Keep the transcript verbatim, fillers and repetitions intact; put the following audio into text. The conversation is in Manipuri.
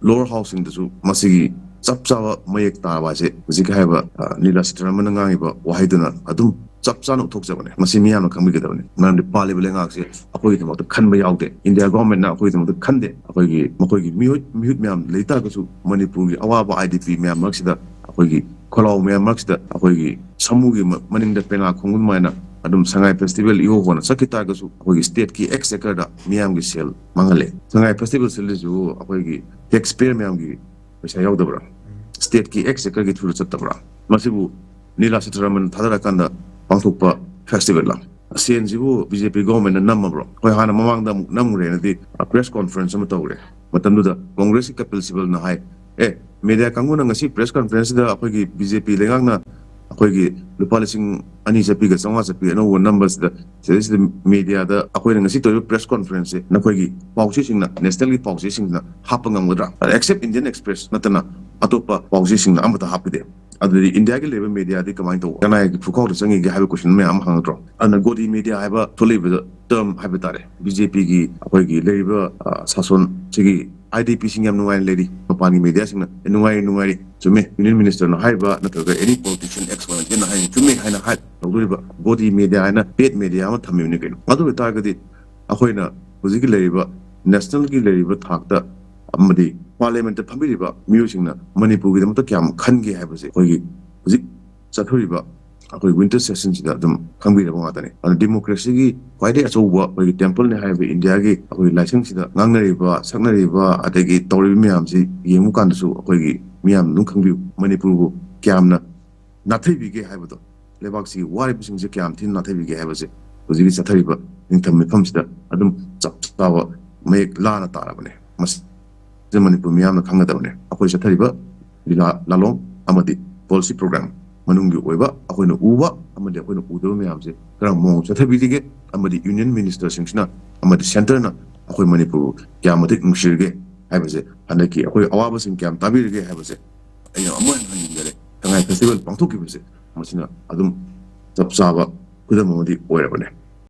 lower houseꯁꯤꯡꯗꯁꯨ ꯃꯁꯤꯒꯤ ꯆꯞ ꯆꯥꯕ ꯃꯌꯦꯛ ꯇꯥꯕ ꯍꯥꯏꯁꯦ ꯍꯧꯖꯤꯛ ꯍꯥꯏꯔꯤꯕ, ꯑ, ꯅꯤꯂꯥ ꯁꯤꯇꯥꯔꯥꯃꯟꯅ ꯉꯥꯡꯉꯤꯕ ꯋꯥꯍꯩꯗꯨꯅ ꯑꯗꯨꯝ ꯆꯞ ꯆꯥꯅ ꯎꯠꯊꯣꯛꯆꯕꯅꯦ꯫ ꯃꯁꯤ ꯃꯤꯌꯥꯝꯅ ꯈꯪꯕꯤꯒꯗꯕꯅꯤ꯫ ꯃꯔꯝꯗꯤ ꯄꯥꯜꯂꯤꯕ ꯂꯩꯉꯥꯛꯁꯦ ꯑꯩꯈꯣꯏꯒꯤꯗꯃꯛꯇ ꯈꯟꯕ ꯌꯥꯎꯗꯦ꯫ ꯏꯟꯗꯤꯌꯥ ꯒꯣꯚꯔꯟꯃꯦꯟꯠꯅ ꯑꯩꯈꯣꯏꯒꯤꯗꯃꯛꯇ ꯈꯟꯗꯦ꯫ ꯑꯩꯈꯣꯏꯒꯤ, ꯃꯈꯣꯏꯒꯤ ꯃꯤꯑꯣꯏ, ꯃꯤꯍꯨꯠ ꯃꯌꯥꯝ ꯂꯩ ꯇꯥꯔꯒꯁꯨ ꯃꯅꯤꯄꯨꯔꯒꯤ ꯑꯋꯥꯕ IDP ꯃꯌꯥꯝ ꯃꯔꯛꯁꯤꯗ, ꯑꯩꯈꯣꯏꯒꯤ ꯈꯣꯜꯂꯥꯎ ꯃꯌꯥꯝ ꯃꯔꯛꯁꯤꯗ, ꯑꯩꯈꯣꯏꯒꯤ ꯁꯥꯃꯨꯒꯤ ꯃ-, ꯃꯅꯤꯡꯗ ꯄꯦꯅꯥ ꯈꯣꯡꯕ ꯑꯗꯨꯃꯥꯏꯅ ꯑꯗꯨꯝ ꯁꯉꯥꯏ ꯐꯦꯁꯇꯤꯚꯦꯜ ꯏꯍꯣ ꯍꯣꯅ ꯆꯠꯈꯤ ꯇꯥꯔꯒꯁꯨ ꯑꯩꯈꯣꯏꯒꯤ stateꯀꯤ exchequerꯗ ꯃꯤꯌꯥꯝꯒꯤ ꯁꯦꯜ ꯃꯥꯡꯍꯜꯂꯦ꯫ ꯁꯉꯥꯏ ꯐꯦꯁꯇꯤꯚꯦꯜ ꯁꯤꯜꯂꯤꯁꯤꯕꯨ ꯑꯩꯈꯣꯏꯒꯤ taxpayer ꯃꯌꯥꯝꯒꯤ ꯄꯩꯁꯥ ꯌꯥꯎꯗꯕ꯭ꯔꯥ? Stateꯀꯤ exchequerꯒꯤ throughꯗ ꯆꯠꯇꯕ꯭ꯔꯥ? ꯃꯁꯤꯕꯨ ꯅꯤꯂꯥ ꯁꯤꯇꯥꯔꯥꯃꯟ ꯊꯥꯗꯔꯀꯥꯟꯗ ꯄꯥꯡꯊꯣꯛꯄ festivalꯂ? ꯁꯦꯟꯁꯤꯕꯨ BJP governmentꯅ ꯅꯝꯃꯕ꯭ꯔꯣ? ꯑꯩꯈꯣꯏ ꯍꯥꯟꯅ ꯃꯃꯥꯡꯗ ꯑꯃꯨꯛ ꯅꯝꯈ꯭ꯔꯦꯅꯗꯤ press conference ꯑꯃ ꯇꯧꯔꯦ꯫ ꯃꯇꯝꯗꯨꯗ ꯀꯣꯡꯒ꯭ꯔꯦꯁꯀꯤ ꯀꯄꯤꯜ ꯁꯤꯕꯜꯅ ꯍꯥꯏ, "ꯑꯦ, media ꯀꯥꯡꯕꯨꯅ ꯉꯁꯤ press conferenceꯁꯤꯗ ꯑꯩꯈꯣꯏꯒꯤ BJP ꯂꯩꯉꯥꯛꯅ ꯑꯩꯈꯣꯏꯒꯤ ꯂꯨꯄꯥ ꯂꯤꯁꯤꯡ ꯑꯅꯤ ꯆꯠꯄꯤꯒ ꯆꯥꯝꯃꯉꯥ ꯆꯠꯄꯤ ꯑꯅꯧꯕ ꯅꯝꯕꯁꯤꯗ, ꯁꯤꯗꯩꯁꯤꯗ mediaꯗ ꯑꯩꯈꯣꯏꯅ ꯉꯁꯤ ꯇꯧꯔꯤꯕ press conferenceꯁꯦ ꯅꯈꯣꯏꯒꯤ ꯄꯥꯎꯆꯦꯁꯤꯡꯅ, nationalꯒꯤ ꯄꯥꯎꯆꯦꯁꯤꯡꯁꯤꯅ ꯍꯥꯞꯄ ꯉꯝꯒꯗ꯭ꯔꯥ? ꯑꯗ except Indian Express ꯅꯠꯇꯅ ꯑꯇꯣꯞꯄ ꯄꯥꯎꯆꯦꯁꯤꯡꯅ ꯑꯃꯠꯇ ꯍꯥꯞꯈꯤꯗꯦ꯫ ꯑꯗꯨꯗꯤ ꯏꯟꯗꯤꯌꯥꯒꯤ ꯂꯩꯔꯤꯕ mediaꯗꯤ ꯀꯃꯥꯏꯅ ꯇꯧꯕ? ꯀꯅꯥꯒꯤ ꯄꯨꯈꯥꯎꯗ ꯆꯪꯉꯤꯒꯦ?" ꯍꯥꯏꯕ question ꯃꯌꯥꯝ ꯑꯃ ꯍꯪꯉꯛꯇ꯭ꯔꯣ? ꯑꯗꯨꯅ ꯒꯣꯗꯤ media ꯍꯥꯏꯕ ꯊꯣꯛꯂꯛꯏꯕ term ꯍꯥꯏꯕ ꯇꯥꯔꯦ, BJPꯒꯤ ꯑꯩꯈꯣꯏꯒꯤ ꯂꯩꯔꯤꯕ, ꯑ, ꯁꯥꯁꯣꯟꯁꯤꯒꯤ IDPꯁꯤꯡ ꯌꯥꯝ ꯅꯨꯡꯉꯥꯏꯅ ꯂꯩꯔꯤ꯫ ꯃꯄꯥꯟꯒꯤ mediaꯁꯤꯡꯅ, "ꯑꯦ, ꯅꯨꯡꯉꯥꯏꯔꯤ, ꯅꯨꯡꯉꯥꯏꯔꯤ, ꯆꯨꯝꯃꯦ, Union Ministerꯅ ꯍꯥꯏꯔꯤꯕ ꯅꯠꯇ꯭ꯔꯒ any politician X Y Zꯅ ꯍꯥꯏꯔꯤ, ꯆꯨꯝꯃꯦ" ꯍꯥꯏꯅ ꯍꯥꯏ ꯇꯧꯗꯣꯔꯤꯕ꯫ ꯒꯣꯗꯤ media ꯍꯥꯏꯅ paid media ꯑꯃ ꯊꯝꯃꯤꯕꯅꯤ ꯀꯩꯅꯣ꯫ ꯑꯗꯨ ꯑꯣꯏꯇꯥꯔꯒꯗꯤ ꯑꯩꯈꯣꯏꯅ ꯍꯧꯖꯤꯛꯀꯤ ꯂꯩꯔꯤꯕ nationalꯒꯤ ꯂꯩꯔꯤꯕ ꯊꯥꯛꯇ ꯑꯃꯗꯤ parliamentꯇ ꯐꯝꯕꯤꯔꯤꯕ ꯃꯤꯑꯣꯏꯁꯤꯡꯅ ꯃꯅꯤꯄꯨꯔꯒꯤꯗꯃꯛꯇ ꯀꯌꯥꯝ ꯈꯟꯒꯦ ꯍꯥꯏꯕꯁꯦ ꯑꯩꯈꯣꯏꯒꯤ ꯍꯧꯖꯤꯛ ꯆꯠꯊꯔꯤꯕ ꯑꯩꯈꯣꯏ winter sessionꯁꯤꯗ ꯑꯗꯨꯝ ꯈꯪꯕꯤꯔꯕ ꯉꯥꯛꯇꯅꯤ꯫ ꯑꯗꯨꯅ democracyꯒꯤ ꯈ꯭ꯋꯥꯏꯗꯒꯤ ꯑꯆꯧꯕ ꯑꯩꯈꯣꯏꯒꯤ templeꯅꯤ ꯍꯥꯏꯔꯤꯕ ꯏꯟꯗꯤꯌꯥꯒꯤ ꯑꯩꯈꯣꯏꯒꯤ ꯂꯥꯏꯁꯪꯁꯤꯗ ꯉꯥꯡꯅꯔꯤꯕ, ꯁꯛꯅꯔꯤꯕ, ꯑꯗꯒꯤ ꯇꯧꯔꯤꯕ ꯃꯌꯥꯝꯁꯤ ꯌꯦꯡꯕ ꯀꯥꯟꯗꯁꯨ ꯑꯩꯈꯣꯏꯒꯤ ꯃꯤꯌꯥꯝ ꯑꯗꯨꯝ ꯈꯪꯕꯤꯌꯨ, ꯃꯅꯤꯄꯨꯔꯕꯨ ꯀꯌꯥꯝꯅ ꯅꯥꯊꯩꯕꯤꯒꯦ ꯍꯥꯏꯕꯗꯣ, ꯂꯩꯕꯥꯛꯁꯤꯒꯤ ꯋꯥꯔꯤꯕꯁꯤꯡꯁꯦ ꯀꯌꯥꯝ ꯊꯤꯅ ꯅꯥꯊꯩꯕꯤꯒꯦ ꯍꯥꯏꯕꯁꯦ ꯍꯧꯖꯤꯛꯀꯤ ꯆꯠꯊꯔꯤꯕ ꯅꯤꯡꯊꯝ ꯃꯤꯐꯝꯁꯤꯗ ꯑꯗꯨꯝ ꯆꯞ ꯆꯥꯕ ꯃꯌꯦꯛ ꯂꯥꯅ ꯇꯥꯔꯕꯅꯦ꯫ ꯃꯁꯤ ꯃꯅꯤꯄꯨꯔ ꯃꯤꯌꯥꯝꯅ ꯈꯪꯒꯗꯕꯅꯦ꯫ ꯑꯩꯈꯣꯏ ꯆꯠꯊꯔꯤꯕ ꯂꯤꯂꯥ ꯂꯥꯂꯣꯡ ꯑꯃꯗꯤ policy program ꯃꯅꯨꯡꯒꯤ ꯑꯣꯏꯕ ꯑꯩꯈꯣꯏꯅ ꯎꯕ ꯑꯃꯗꯤ ꯑꯩꯈꯣꯏꯅ ꯎꯗꯕ ꯃꯌꯥꯝꯁꯦ ꯀꯔꯝꯕ ꯃꯑꯣꯡ ꯆꯠꯊꯕꯤꯔꯤꯒꯦ ꯑꯃꯗꯤ Union Ministerꯁꯤꯡꯁꯤꯅ ꯑꯃꯗꯤ centreꯅ ꯑꯩꯈꯣꯏ ꯃꯅꯤꯄꯨꯔꯕꯨ ꯀꯌꯥ ꯃꯇꯤꯛ ꯅꯨꯡꯁꯤꯔꯤꯒꯦ ꯍꯥꯏꯕꯁꯦ, ꯍꯟꯗꯛꯀꯤ ꯑꯩꯈꯣꯏ ꯑꯋꯥꯕꯁꯤꯡ ꯀꯌꯥꯝ ꯇꯥꯕꯤꯔꯤꯒꯦ ꯍꯥꯏꯕꯁꯦ ꯑꯩꯅ ꯑꯃꯨꯛ ꯍꯟꯅ ꯍꯟꯖꯤꯟꯖꯔꯦ꯫ ꯁꯉꯥꯏ festival ꯄꯥꯡꯊꯣꯛꯈꯤꯕꯁꯦ ꯃꯁꯤꯅ ꯑꯗꯨꯝ ꯆꯞ ꯆꯥꯕ ꯈꯨꯗꯝ ꯑꯃꯗꯤ ꯑꯣꯏꯔꯕꯅꯦ꯫